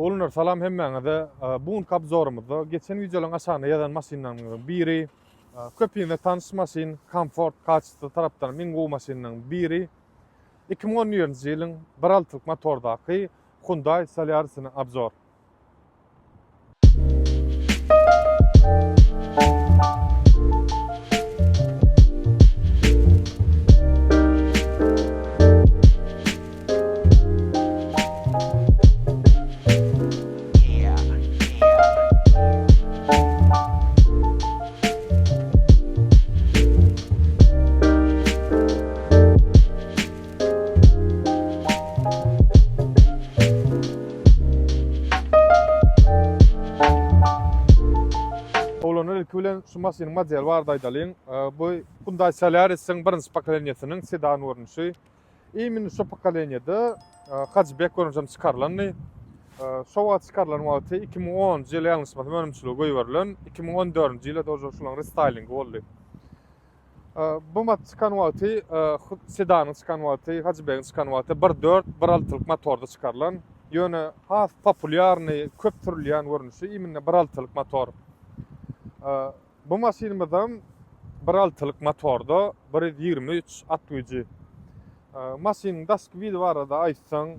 Oglanlar salam hemmäňize. Bu günki obzorymyzda geçen wideolaryň aşagynda ýazan maşynlarymyzyň biri, köpüňize tanyş maşyn, komfort, kaçestwo tarapdan iň gowy maşynlaryň biri. 2011-nji ýylyň bir altylyk motordaky Hyundai Solaris-ini obzor. Oglanlar ilki bilen şu maşynyň modeli barada aýdalyň. Bu Hyundai Solaris-iň birinji pokoleniýasynyň sedan görnüşi. Imенно şu pokoleniýada hatchback görnüşi hem çykarylandy. Şo wagt çykarylan wagty 2010-njy ýyl ýalňyşmasam önümçilige goýberilen, 2014-nji ýylda uje şularyň restaýlingi boldy. Bu mat çykan wagty, sedanyň çykan wagty, Hajybegiň çykan wagty bir dört, bir altylyk motorda çykarylan. Ýöne has populýarnyý, köp sürülýän görnüşi imенно bir altylyk motor. Bu maşynymyzam bir altylyk motorda 123 at güýji. Maşynyň daşky widi barada aýtsaň,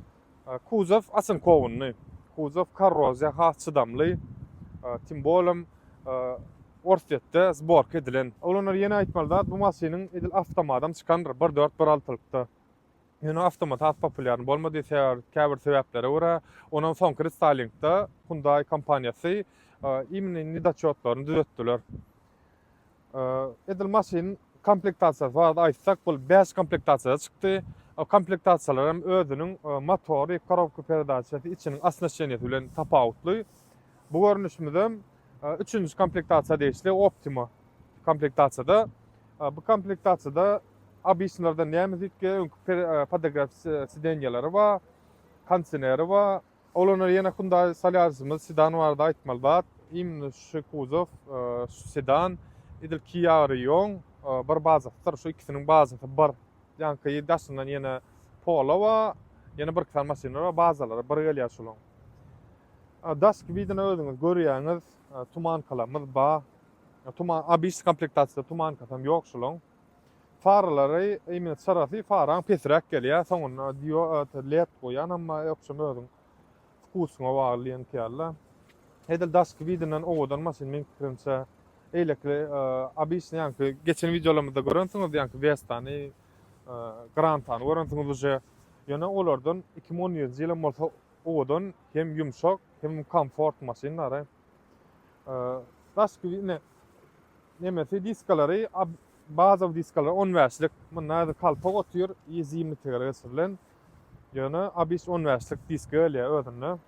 Kuzow açynkowunly. Kuzow korroziýa has çydamly. Tim bolem Orsýetde sborka edilen. Oglanlar ýene aýtmaly zat bu maşynyň edil awtomadam çykandyr bir dört bir altylykda. Ýöne awtomat has populýarny bolmady sebäbi käbir sebäplere görä. Onam soňky restaýlingde Hyundai kompaniýasy imенно nedoçýotlaryny düzetdiler. Edil maşynyň komplektasiýasy barada aýtsak, bul 5 komplektasiýada çykdy. O komplektasiýalar hem özüniň motory, korobka peredaçasy, içiniň osnaşeniýasy bilen tapawutly. Bu görnüşimizem üçünji komplektasiýa degişli Optima komplektasiýada. Bu komplektasiýada obiçnylardan näme üýtgeýär? Öňki podograf sidenýalary bar, kondisioneri bar, Oglanlar ýene Hyundai Solarisimiz sedan barada aýtmaly zat. Imенно şu kuzow, şu sedan edil Kia Rio-nyň bir bazasydyr. Şu ikisiniň bazasy bir. Ýaňky daşyndan ýene Polo bar, ýene bir iki sany maşynlar bar, bazalary bir gelýär şularyň. Daşky widini özüňiz görýäňiz, tumankalarymyz bar. Tuman, obiçny komplektasiýada tumankasam ýok şularyň. Faralary, imенно çyrasy faraň pesräk gelýär. Soňunda diod led goýan amma ýokşam özüň wkusyňa bagly diýen ýaly. Edil daşky widinden owadan maşyn meň pikirimçe. Eýleki obiçny ýaňky geçen wideolarymyzda görensiňiz ýaňky Vestany, Grantany görensiňiz uje. Ýöne olardan 2017-nji ýylam bolsa owadan hem ýumşak hem komfort maşynlary. Daşky ine nemesi diskalary bazowy diskalary on bäşlik. Munda häzir kalpak otyr, i zimni tegere geçirilen. Ýöne abiş on bäşlik diska gelýär özünde.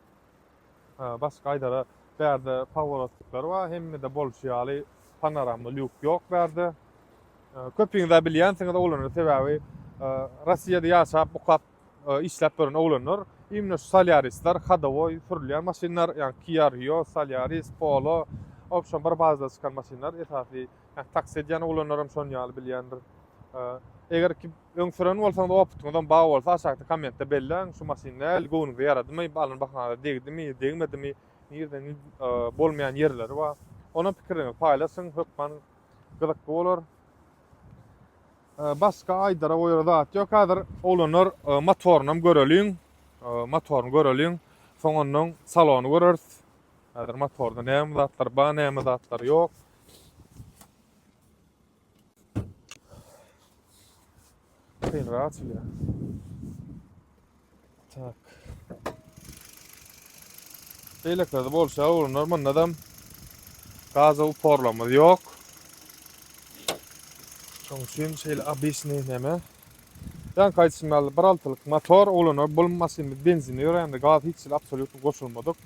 Başga aýdara bärde poworotlyklar bar. Hemmede bolşy ýaly panoramly lýuk ýok bärde. Köpüňiz-ä bilýänsiňiz oglanlar sebäbi Rossiýada ýaşap, okap işläp ýören oglanlar imенно şu Solyarisler hodowoý sürülýän maşynlar, ýagny Kia Rio, Solyaris, Polo, obşem bir bazada çykan maşynlar esasy ýagny taksi edýän oglanlar hem şon ýaly bilýändir. Eger ki öň süren bolsaňyz opytyňyzam bar bolsa aşakda kommentde belläň şu maşyn nähili göwnüňize ýaradymy, alan bahaňyza degdimi, degmedimi, nirden bolmaýan ýerleri bar. Onam pikiriňizi paýlaşyň hökman gyzykly bolar. Başga aýdara goýara zat ýok. Häzir oglanlar motorynam göreliň. Motoryny göreliň. Soň ondan salony göreris. Häzir motorda näme zatlar bar, näme zatlar ýok. Kynrak açylýar. Tak. Beýlekilerde bolşy ýaly oglanlar mundadam gaza uporlamyz ýok. Şonuň üçin şeýle obiçnyý neme. Ýaňky aýdyşym ýaly bir altylyk motor oglanlar bul maşynymyz benzinde ýörändir. Gaz hiç hili absolýutno goşulmadyk.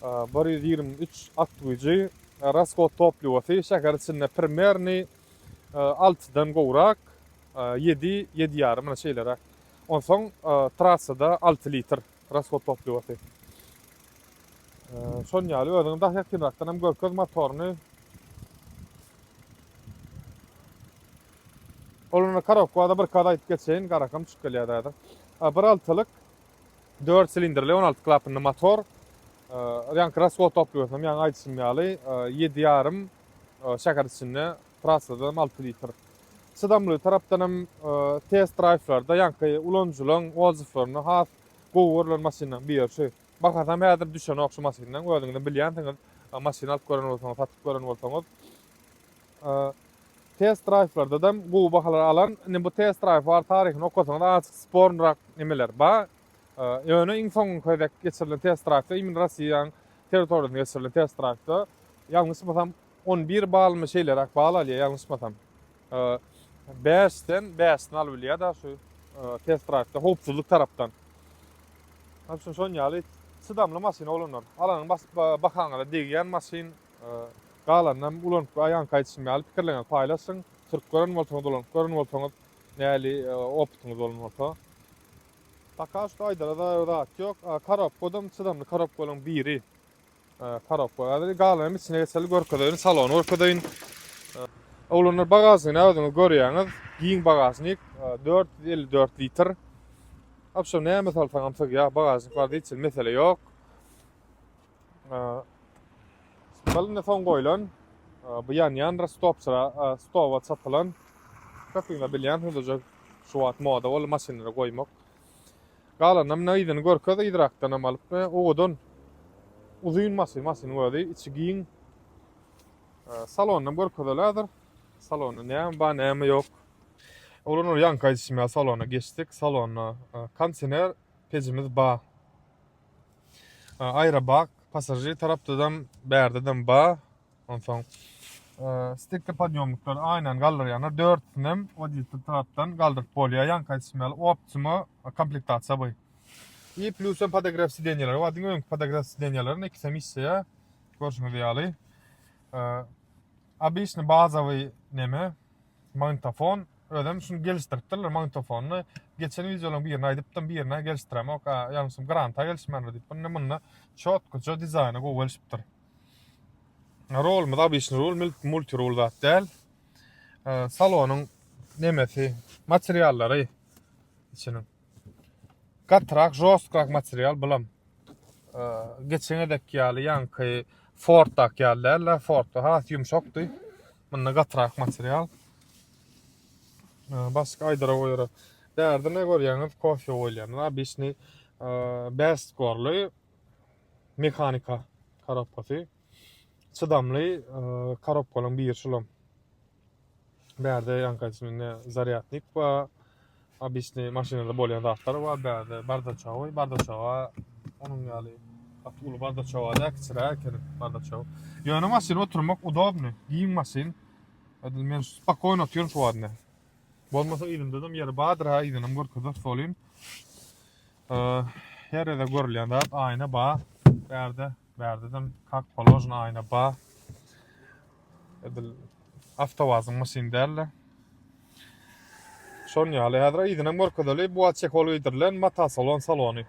123 at güýji, rasход topliwosy şäher içinde primerny 6-dan gowrak, 7, 7 ýarym mana şeýleräk. Onsoň trassada 6 litr rashod topliwosy. Şon ýaly özüňiz daha ýakynrakdan hem görkez motoryny. Oluna korobkada bir kaz aýdyp geçeýin, garakam çykyp gelýär häzir. Bir altylyk 4 silindrli 16 klapanly motor. Ýaňky raswod toplywasyny ýaňy aýdyşym ýaly 7,5 şäher içinde trassada 6 litr. Çydamly tarapdan hem test drive-larda ýaňky ulanyjylaryň odzywlaryny has gowy görlen maşynlaryň biri şu. Bahasam häzir düşenok şu maşynlaryň, özüňiz bilýänsiňiz. Maşyn alyp gören bolsaňyz, satyp gören bolsaňyz. Test drive-larda da gowy bahalar alan. Indi bu test drive bar taryhyny okasaňyz azajyk spornrak nemeler bar. Ýöne iň soňky gezek geçirilen test drive-da, imенно Rossiýanyň territoriýasynda geçirilen test drive-da ýalňyşmasam 11 balmy şeýleräk bal alýar ýalňyşmasam. 5-den 5-ni alyp bilýär da şu test drive-da howpsuzlyk tarapdan. Şonun şon ýaly çydamly maşyn oglanlar. Alanyň bahaňyza degýän maşyn. Galanynam ulanyp aýan gaýdyşym ýaly pikirleriňizi paýlaşyň. Sürüp gören bolsaňyz, ulanyp gören bolsaňyz, näli opytyňyz bolan bolsa. Пока что aýdara zat zat ýok. Korobkadam çydamly korobkalaryň biri. Korobka. Häzir galanam içine geçeli görkezeýin, salony görkezeýin. Oglanlar bagažnigini özüňiz görýäňiz. Giň bagažnik, 454 litr. Apşo näme salsaňam sygýar, bagažnik bar diýip mesele ýok. Indi soň goýlan bu ýanýan stopçyra stowa çatylan. Köpüňiz bilýänsiňiz uje şu wagt moda boldy maşynlara goýmak. Galanynam ine yzyny görkez yzrakdan hem alyp owadan uzyn maşyn maşynyň özi içi giň. Salonynam görkezeli häzir. Salonda näme bar näme ýok. Oglanlar ýaňky aýdyşym ýaly salona geçdik. Salonda kondisioner pejimiz bar. Aerobak passažir tarapdadam bärdedem ba. Onsoň stekopodýomnikler aýnany galdyrýanlar dörtüsinem woditel tarapdan galdyryp bolýar. Ýaňky aýdyşym ýaly Optima komplektasiýa bu. I plus hem podogrew sidenýeleri bar. Diňe öňki podogrew sidenýeleriň ikisem işleýär. Görşüňiz ýaly. Obyçny bazawy neme Magnitofon özem şuny gelişdiripdirler magnitofonyny. Geçen wideolaryň birinde aýdypdym, birine gelişdiremok. Ýalňyşym Granta gelişmändir diýip. Indi munda çotkaja dizaýny gowy gelişipdir. Rolumyz obyçny rul, multi rul zat däl. Salonyň nemesi, materiallary içiniň. Gatyrak, žostkrak material bulam. Geçen gezek ýaly ýaňky Forddak ýaly däl-de, Fordda has ýumşakdy. Munda gatyrak material. Başga aýdara goýara. Bärde ne görýäňiz? Kofe goýulýan. Obyçny 5 skorly mehanika korobkasy. Çydamly korobkalaryň biri şulam. Bärde ýaňky aýdyşym zarýadnik bar. Obyçny maşynada bolýan zatlar bar. Bärde bardaçogy, bardaçoga onuň ýaly gaty uly bardaçoga däl, kiçiräk eken bardaçogy. Ýöne maşyn oturmak udobny, giň maşyn. Edil men spokojno otyryn şu wagtynda. Bolmasa yzymdadam ýeri bardyr, ha yzynam görkezers bolýyn. Her ýerde görülýän zat aýna bar. Bärde, bärdedem kak položno aýna bar. Edil awtowazyň maşyny däl-de. Şon ýaly häzir yzynam görkezeli. Bu wagt çehol geýdirilen motosalon salony.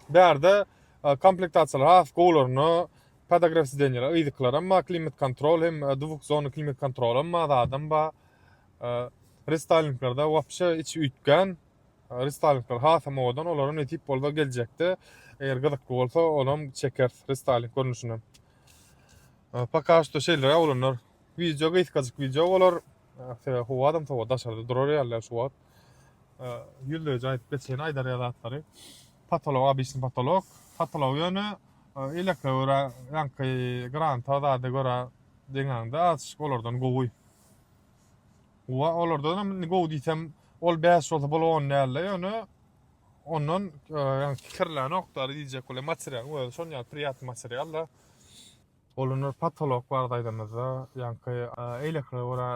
Bärde e, komplektasiýalar has gowularyny podogrew sidenýeler, yzykylaram bar, klimat kontrol hem e, dwuk zona klimat kontrolam bar, zadam bar. E, Restaylinglerde wapşe içi üýtgän. Restylingler hasam owadan, olara nesip bolsa geljekde eger gyzykly bolsa onam çekeris restyling görnüşini. Пока что şeýleräk oglanlar. Wideo gysgajyk wideo bolar. Sebäbi howadam sowa daşarda durar ýaly şu wagt. Ýüzleýji aýdyp geçeýin aýdar ýaly zatlary. Patolog obyçny patolog. Patolog ýöne elektra görä ýaňky granta zada görä deňäňde azajyk olardan gowy. Wa olardanam indi gowy diýsem, ol 5 bolsa bul 10 dälde, ýöne ondan ýagny kirlänok da diýjek bolýan materialyň özi şon ýaly priýatny material da. Olanlar patolog barada aýdanymyzda, ýaňky eýlekilere görä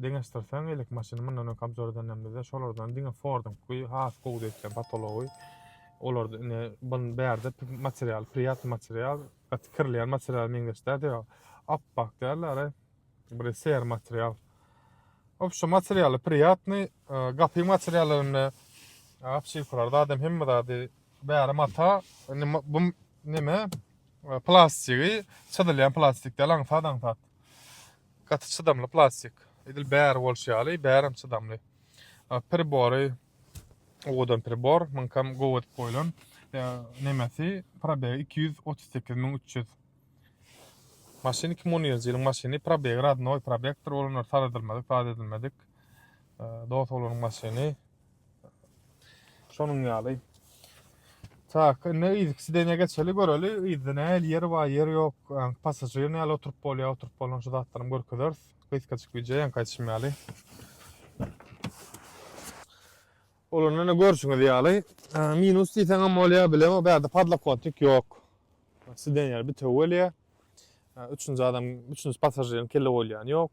deňeşdirseň, eýleki maşyny mundan öňki obzor edenlerimizde şolardan diňe Ford-yňky has gowy diýip patology. Olarda indi bun bärde material, priýatny material, gaty kirleýän materiala meňzeş däl, appak däl, Bir ser material. Şu materialy priýatny, e, gapy materiallarynda apşivkalar zadam hemme zady bäri mata. Indi bu neme? E, plastigi, çyzylýan plastik däl, aňsat aňsat. Gaty çydamly plastik. Edil bäri bolşy ýaly, bärem çydamly. E, pribory owadan pribor, muňkam gowy edip goýlan. Nemesi probegi 238300. Maşyn 2017 ýylyň maşyny, probegi radnoý probekdir, olanlar saradylmadyk, zat edilmedik. Dos oglanyň maşyny. Şonuň ýaly. Tak, indi yzky sidenýa geçeli göreli, yzda nähili ýer bar, ýer ýok, passažir nähili oturyp bolýar, oturyp bolan şu zatlaryny görkezeris. Gysgajyk wideo ýaňky aýdyşym ýaly. Olar ine görşüňiz ýaly, minus diýseň hem bolýar, bilemok, bärde podlokotnik ýok. Sidenýalar bitewi bolýar. Üçünji adam, üçünji passažiriň kelle goýulýany ýok.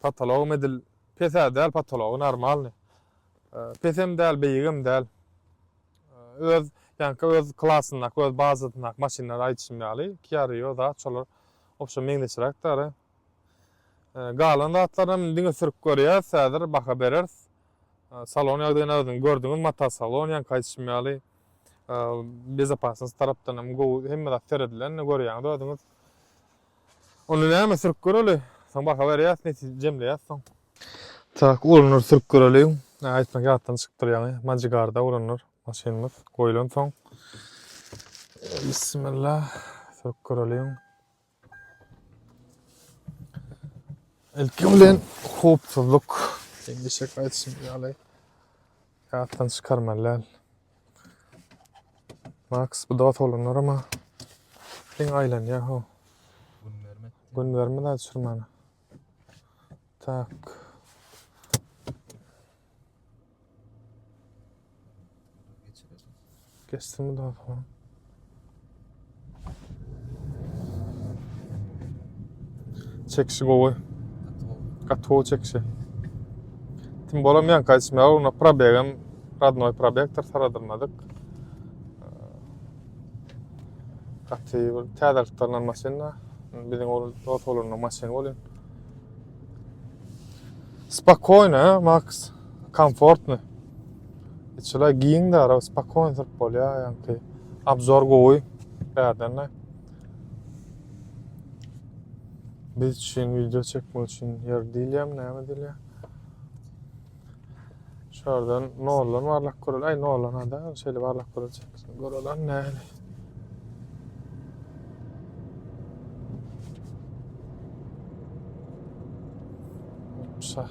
Potologam edil pes-ä däl, potology normalny. Pesem däl, beýigem däl. Öz, ýaňky öz klasyndaky, öz bazasyndaky maşynlar aýdyşym ýaly, Kia Rio zat şolar obşo meňzeşräk däri. Galan zatlaram diňe sürüp görýäs, häzir baha bereris. Salon ýagdaýyny özüňiz gördüňiz, mata salon, ýaňky aýdyşym ýaly. Bezopasnost tarapdan hem gowy, hemme zat seredilen, görýäňiz özüňiz. Onda näme sürüp göreli. Soň baha berýäs, netije jemleýäs soň. Tak, ulanlar sürüp göreli. Aýtmak ýatdan çykypdyr ýaňy. Majigarda ulanlar maşynymyz goýlan soň. Bismillah. Sürüp göreli. Ilki bilen howpsuzlyk. Hemişe aýdyşym ýaly. Ýatdan çykarmaly däl. Max bu dost olanlar ama diň aýlanýar ho. Gün berme. Gün berme da düşürmäne. Tak. Geçsin mi dost olan? Çekişi gowy. Gaty gowy çekişi. Tim bolam ýaňky aýdyşym ýaly onda probegem radnoý probegdir saradylmadyk. Gaty bir täzelikden alan maşyn da. Biziň ol dost oglanyň maşyny bolýan. Spokojno, Max. Komfortny. Içine giň de araba spokojno sürüp bolýar ýaňky. Obzor gowy. Bärden de. Biz üçin video çekmek üçin ýer diýilýärmi, näme diýilýär? Şuradan noldan barlap göreli. Aý noldan ada, şeýle barlap göreli. Göreli nähili. Şah.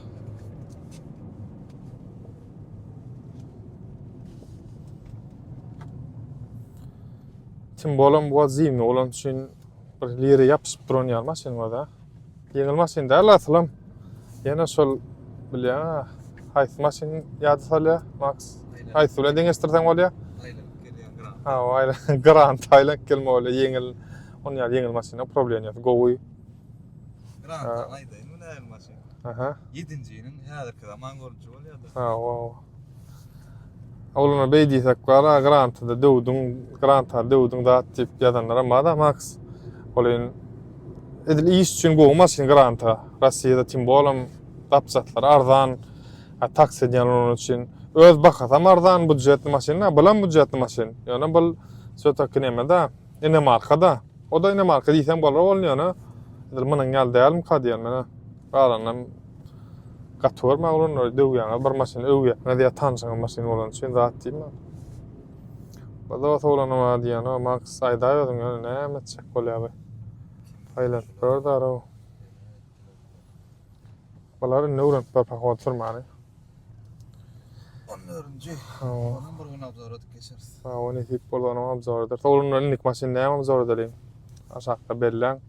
Tim bolam bu zimni bolan üçin bir lire ýapyşyp duran ýaly maşyn bar-da. Ýeňil maşyn däl asylam. Ýene şol bilýän haýsy maşyn ýada salýar, Max? Haýsy bilen deňeşdirseň bolýar? Aýlanyp gelýän Grand. Ha, o aýlan Grand aýlanyp gelme bolýar. Ýeňil, onun ýaly ýeňil maşyn, upravleniýesi gowy. Granddan aýdaýyn bu nähili maşyn? Aha. Ýedinjiniň häzirki zaman görnüşi bolýar-da. Ha, o. Oglana beý diýsek bar, Grantda döwdüň, Granta döwdüň zat diýip ýazanlar hem bar-da, Max. Ol edil iş üçin gowy maşyn Granta. Rossiýada tim bolam zapçastlar arzan, taksi edýän onuň üçin. Öz bahasy hem arzan, budjetli maşyn, bulam budjetli maşyn. Ýöne bul sötaki neme-de, ine marka-da. O da ine marka diýsem bolar ol ýöne edil munuň ýaly dälmika diýen menä. Galanam gaty görme oglanlar döwýäňiz bir maşyny öwýäňiz ýa tanşyňyz maşyn bolany üçin zat diýme. Bu da oglanam diýen o Max aýdaý özüň ýöne näme etjek bolýar bu. Aýlanyp gör daraw. Bular indi öwrenip bar pahod sürmäni. 14-nji. Onam bir gün obzor edip geçeris. Ha, o nesip bolsa onam obzor ederis. Oglumdan indik maşyn näme obzor edeliň? Aşakda belläň.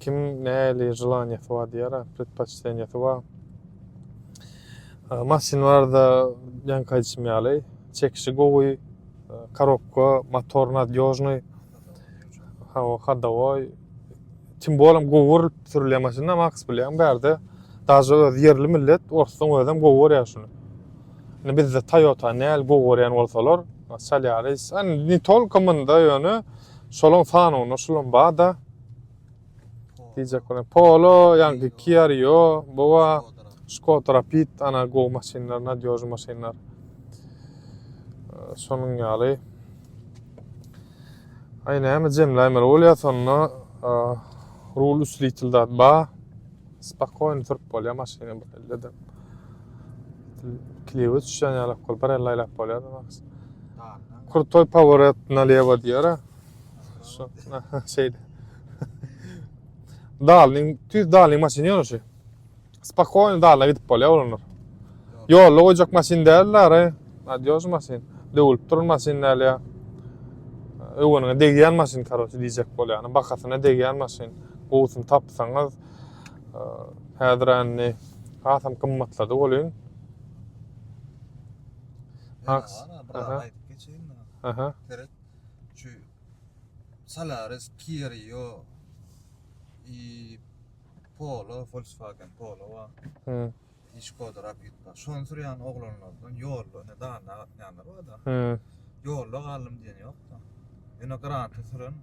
Kim näli želaniýasy bar diýer, predpoçteniýasy bar. Maşyn barada ýaňky aýdyşym ýaly, çekişi gowy, korobka, motor nadýožnyý. Hawa, hodowoý. Tim bolam gowy görülip sürülýän maşyn da Max bilýän bärde. Daže öz ýerli millet orsuň özem gowy görýär şuny. Indi bizde Toyota näl gowy görýän bolsalar, Solaris, hani ne tolko munda ýöne şolaň sanawynda şulam bar-da. Diýjek bolan Polo, ýaňky Kia Rio, bu Skoda Rapid, ana gowy maşynlar, nadýožny maşynlar. Şonuň ýaly. Aý näme jemläýmeli bolýar sonda rul uslitel zat ba. Spokojny sürüp bolýar maşyny bir elde-de. Kliwe düşýän ýalak bolup bir elle aýlap bolýar maks. Krutoý poworet nalewo diýer. Şu şeýle. Dalnyň, tüýs dalnyň maşyny ýöne şu. Spokojny dalna gidip bolýar olanlar. Ýolda goýjak maşyn däl-de, nadýož maşyn. Döwülip duran maşyn däl ýa. Öweniňe degýän maşyn karoçe diýjek bolýan. Bahasyna degýän maşyn. Gowusyny tapsaňyz, häzir indi hasam gymmatlady welin. Aks. Aha. Aha. Seret. Şu Solaris, Kia Rio i Polo, Volkswagen Polo bar. Hı. I Skoda Rapid bar. Şony sürýän oglanlardan ýolda, ne danda gatnaýanlar bar-da. Hı. Ýolda galdym diýeni ýok-da. Ýöne Granta süren,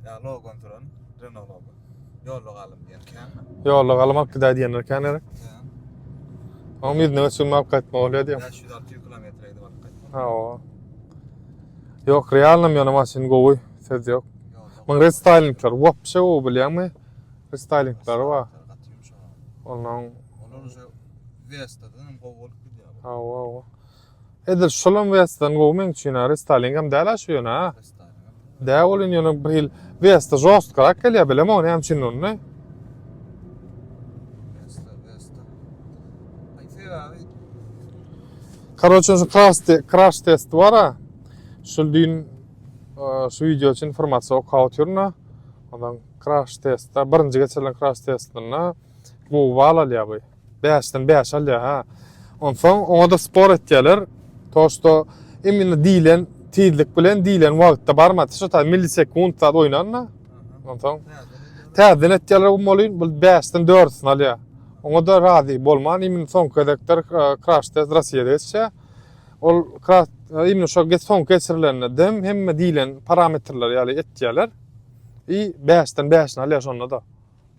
ýa Logan süren, Renault Logan. Ýolda galdym diýen kän. Ýolda galym alyp gidäý diýenler kän gerek. Kän. Oň ýüzüne göçürme alyp gaýtma bolýar diýýän. 500-600 kilometre gidip alyp gaýtma. Hawa. Ýok, realnym ýöne maşyn gowy, söz ýok. Ýolda. Muň restylinglary wapşe gowy bilýäňmi? Restylinglary bar. Gaty ýumşak. Ondan Olar uje Vesta'dan hem gowy bolup gidýär. Hawa, hawa. Edil şolam Vesta'dan gowy meň üçin ha. Restyling hem däl ha şu ýöne ha. Restyling. Dä ol ýöne bir hil Vesta žostkarak gelýär bilemok näme üçin ony. Vesta, Vesta. Ay sebäbi Karoçe şu crash, te crash testi bar ha. Şu düýn e, şu wideo üçin informasiýa okap otyryn ha. Ondan crash testde birinji geçirilen crash testinde gowy bal alýar bu. 5-den 5 alýar ha. Onsoň oňa da spor etýärler. To что imенно diýlen tizlik bilen diýlen wagtda barmady. Şu ta millisekund zat oýnanda. Onsoň täzeden etýärler bu molin bu 5-den 4-sini alýar. Oňa da razy bolman imенно soňky gezekler e, crash test Rossiýada geçýär. Ol crash e, imенно şo geç soňky geçirilende dem hemme diýlen parametrler ýaly etýärler. I 5-den 5-ni alýar şonda da.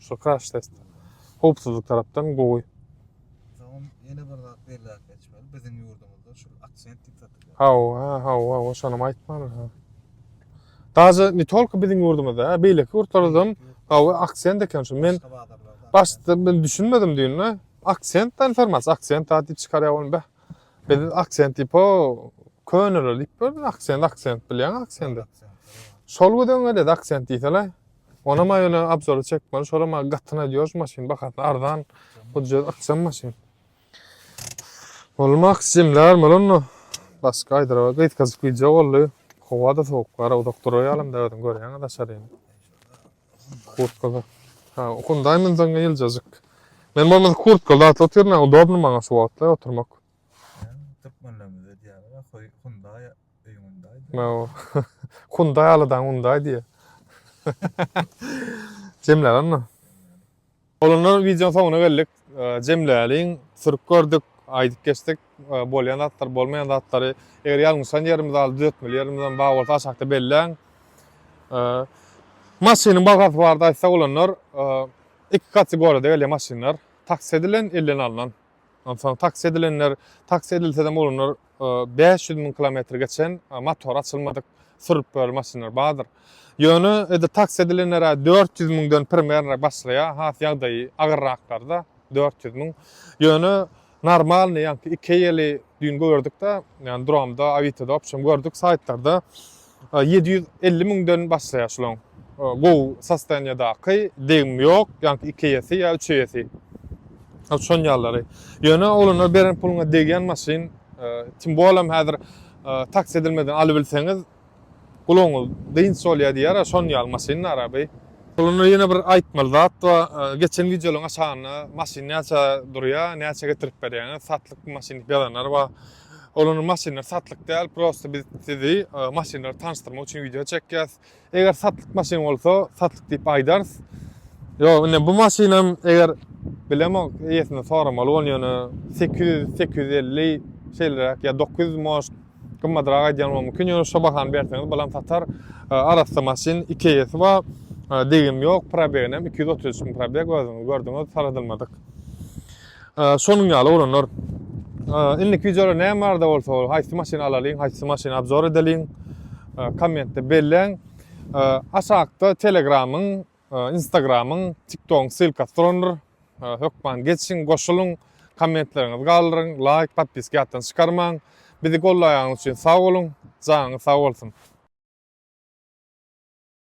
Şu crash test. Howpsuzlyk tarapdan gowy. Soňam ýene bir zat belläp geçmeli. Biziň ýurdumyzda şu aksent diýip satylýar. Hawa, ha, hawa, hawa, şonam aýtmaly. Ha. Daže ne tolko biziň ýurdumyzda, ha, beýleki ýurtlarda hem hawa aksent eken şu. Men Başga bazarlarda başda men düşünmedim düýn-de. Aksent da informasiýa, aksent da diýip çykarýar ony be. Biz aksent diýip o köneler diýip bir aksent, aksent bilýäň aksendi. aksentleri bar. Şol göz öňüne gelýär aksent diýseler. Onam ýöne obzory çekmeli. Şolam gaty nadýož maşyn, bahasy arzan. Hujjat ykjam maşyn. Bolmak jemler bolanda başga aýdyra gysgajyk wideo boldy. Howa da sowuk, gara uzak durar ýalym da özüň görýäň daşaryny. Kurtkada. Ha, Hyundai münseň ýyljajyk. Men bolmasa kurtkada atly otyryn, udobny maňa şu wagtlar oturmak. Türkmenlerimizde diýýärler, Hyundai öýüňünde aýdy. No. Hyundai alydan Hyundai diýýär. Jemläp onda. Olanlar wideonyň soňuna geldik. Jemläliň, sürüp gördük, aýdyp geçdik. Bolýan zatlar, bolmaýan zatlary. Eger ýalňyşan ýerimiz bar, düzetmeli ýerimiz hem bar bolsa aşakda belläň. Maşynyň bahasy barada aýtsak olanlar, iki kategoriýada gelýär maşynlar. Taksi edilen, elden alnan. Onsoň taksi edilenler, taksi edilse-de olanlar 500 müň kilometr geçen, motor açylmadyk sürüp ýören maşynlar bardyr. Ýöne edil taksi edilenler 400 müňden primerno başlaýar, has ýagdaýy agyrraklarda 400 müň. Ýöne normalny, ýaňky iki eýeli düýn gördük-de, ýani Dromda, Avitoda, wobşem gördük saýtlarda 750 müňden başlaýar şulaň. Gowy sostoýaniýadaky, degim ýok, ýaňky iki eýesi ýa üç eýesi. Şon ýalary. Ýöne olanlar beren puluňa degýän maşyn, tim bolem häzir taksi edilmeden alybilseňiz, gulagyňyz dynç bolýar diýýär, şon ýaly maşyn araby. Olanlar ýene bir aýtmaly zat bar. Geçen wideolaryň aşagynda maşyn näçe durýar, näçe getirip berýäňiz, satlyk maşyn diýip ýazanlar bar. Olanlar maşynlar satlyk däl, prosta biz sizi maşynlary tanyşdyrmak üçin wideo çekýäs. Eger satlyk maşyn bolsa, satlyk diýip aýdarys. Ýok, indi bu maşynam eger bilemok, eýesinden soramaly bolun, ýöne 800, 850 şeýleräk ýa 900 может gymmadrak aýdýan bolmagy mümkin. Ýöne şo bahany berseňiz, bulam satar. Arassa maşyn, iki eýesi bar. Degim ýok, probeginem 233 müň probeg özüňiz gördüňiz, saradylmadyk. Şonuň ýaly oglanlar. Indiki wideolar näme barada bolsa, haýsy maşyny alalyň, haýsy maşyny obzor edeliň, kommentde belläň. Aşakda Telegramyň, Instagramyň, TikTokyň ssylkasy durandyr. Hökman geçiň, goşulyň, kommentleriňizi galdyryň, laýk, podpiska ýatdan çykarmaň. Bizi gollaýanyňyz üçin sag boluň. Janyňyz sag bolsun.